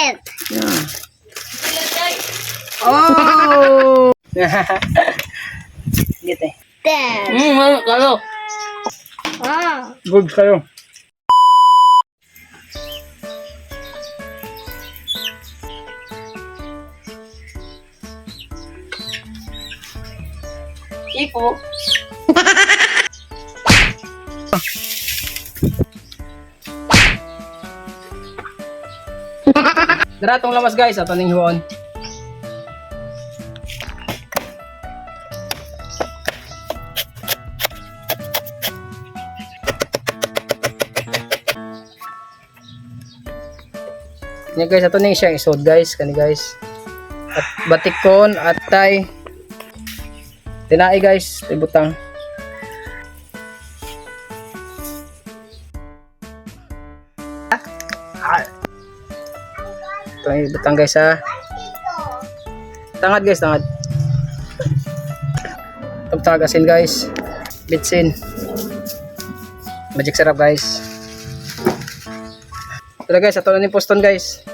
Yeah. Oh! Git eh. There. Kalo. Ah. Good kayo. Ipo. Dara tong lamas, guys, ato ning hiwaon. Nya guys, ato ning siyang isod, guys, kani guys. At batikon at tay. Tinai, guys, ibutang. Ah. Ito ay butang, guys, ha. Tangad, guys, tangad. Tagtag asin, guys. Bitsin. Magic sarap, guys. Tara guys, ato na ni poston, guys.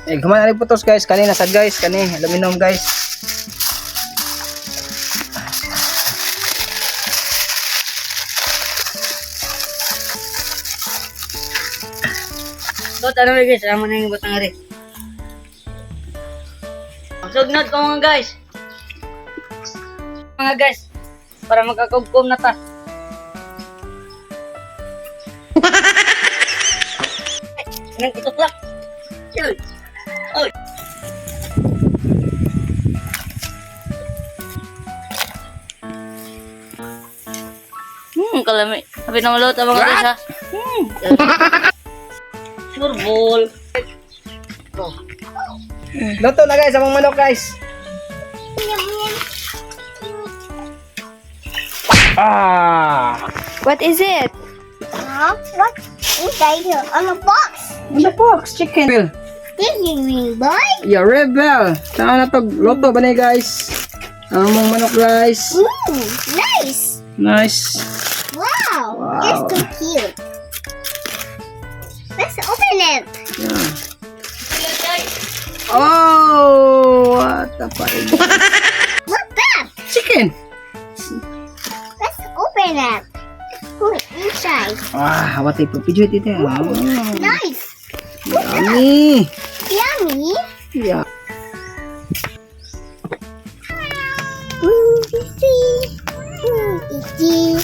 Eh, gumana ni putos, guys. Kani nasad, guys, kani aluminum, guys. Dot, ano guys? Amo na yung batang ari. Sugnod ko, mga guys. Mga guys, para magkakugkom na ta. Nang ituklak. Yun. Oy. Kalami. Sabi na maluto, mga guys, ha. Sure ball. Oh. Luto na, guys, among manok, guys. Ah! What is it? Huh? What? Inside here on the box. On the box, chicken. Bill. This is me, boy. Yeah, rebel. Tama na to. Luto ba na, guys? Among manok, guys. Nice. Nice. Wow. Wow. It's too cute. Let's open it. Yeah. Oh, what the fuck? What's that? Chicken. Let's open it. Put it inside. Ah, what type of video dito? Ah, Nice. yummy. Yummy. Yeah. Ooh, see. Ooh, see.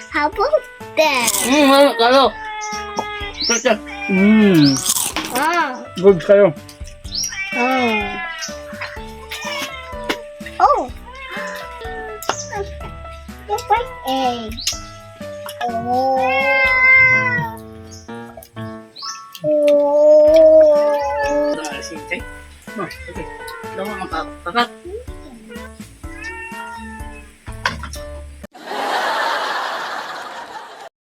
How about that? Kalo. Kalo. Ah. Good kayo. Oh. Oh. The first egg. Oh. Oh. Oh, okay. Damo man ka. Pakat.